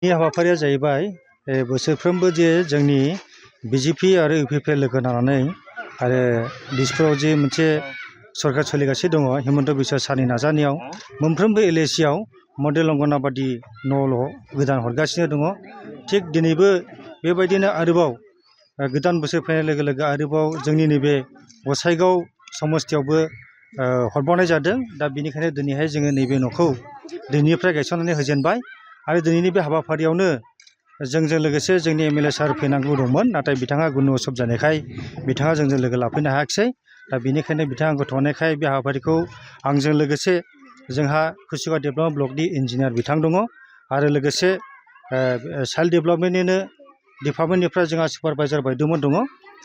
हाबाफारिया जाहैबाय बोसोरफ्रोमबो जे जोंनि बिजेपि आरो इउपिपिएल लोगो नांनानै आरो दिसपुराव जे मोनसे सरकार सोलिगासिनो दङ हिमन्त बिश्व सारनि नाजानायाव मोनफ्रोमबो एलएसियाव मडेल अंगनाबादि न' गोदान हरगासिनो दङ। थिग दिनैबो बेबायदिनो आरोबाव गोदान बोसोर फैनाय लोगो लोगो आरोबाव जोंनि नैबे गसाइगाव समस्तियावबो हरबावनाय जादों। दा बेनिखायनो दिनैहाय जोङो नैबे न'खौ दिनैनिफ्राय गायसननानै होजेनबाय आरो दिनैनि बे हाबाफारियावनो जोंजों लोगोसे जोंनि एमएलए सार फैनांगौ दंमोन, नाथाय बिथाङा गुनु असुब जानायखाय बिथाङा जोंजों लोगो लाफैनो हायाखिसै। दा बेनिखायनो बिथाङा गथ'नायखाय बे हाबाफारिखौ आंजों लोगोसे जोंहा कुसिगाव डेभेलपमेन्ट ब्लकनि इन्जिनियार बिथां दङ आरो लोगोसे चाइल्ड डेभेलपमेन्टनिनो डिपार्टमेन्टनिफ्राय जोंहा सुपारभाइजार बायद'मोन दङ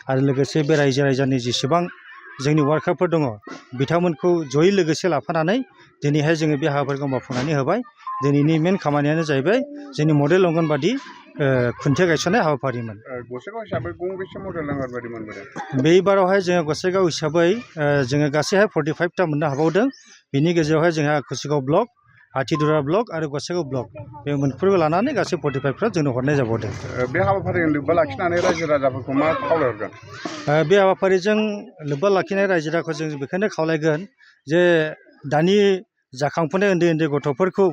आरो लोगोसे बे रायजो राजानि जेसेबां जोंनि वार्कारफोर दङ बिथांमोनखौ जयै लोगोसे लाफानानै दिनैहाय जोङो बे हाबाफारिखौ मावफुंनानै होबाय। दिनैनि मेन खामानियानो जाहैबाय जोंनि मडेल अंगनबादि खुन्थिया गायसननाय हाबाफारिमोन। गसाइगाव हिसाबै गंबेसे मडेल अंगनबादि मोनबोदों? बे बारावहाय जोङो गसाइगाव हिसाबै जोङो गासैहाय 45टा मोननो हाबावदों। बिनि गेजेरावहाय जोंहा कुसिगाव ब्लक, हाथिदुरा ब्लक आरो गसाइगाव ब्लक बे मोनफ्रोमबो लानानै गासै 45फ्रा जोंनो हरनाय जाबावदों। बे हाबाफारिजों लोब्बा लाखिनानै रायजो राजाफोरखौ मा खावलायहरगोन? बे हाबाफारिजों लोब्बा लाखिनाय रायजो राजाखौ जों बेखौनो खावलायगोन जे दानि जाखांफुनाय उन्दै उन्दै गथ'फोरखौ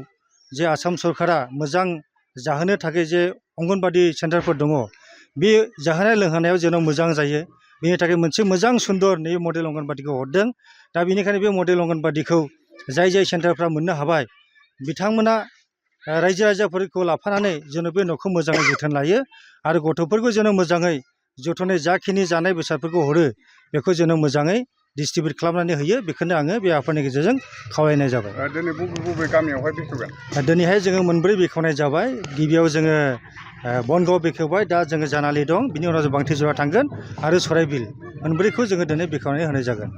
जे आसाम सरकारा मोजां जाहोनो थाखाय जे अंगनबादि सेन्टारफोर दङ, बे जाहोनाय लोंहोनायाव जेन' मोजां जायो बेनि थाखाय मोनसे मोजां सुन्दर नैबे मडेल अंगनबादिखौ हरदों। दा बेनिखायनो बे मडेल अंगनबादिखौ जाय जाय सेन्टारफ्रा मोननो हाबाय बिथांमोना रायजो राजाफोरखौ लाफानानै जेन' बे न'खौ मोजाङै जोथोन लायो आरो गथ'फोरखौ जेन' मोजाङै जोथोनै जाखिनि जानाय बेसादफोरखौ हरो बेखौ जेन' मोजाङै डिस्ट्रिबिउट खालामनानै होयो। बेखौनो आङो बे आफादनि गेजेरजों खावलायनाय जाबाय। दिनै बबे गामियावहाय बेखेवगोन? दिनैहाय जोङो मोनब्रै बेखेवनाय जाबाय। गिबियाव जोङो बनगाव बेखेवबाय, दा जोङो जानालि दं, बिनि उनाव जों बांथिजरा थांगोन आरो सराइबिल, मोनब्रैखौ जोङो दिनै बेखेवनानै होनाय जागोन।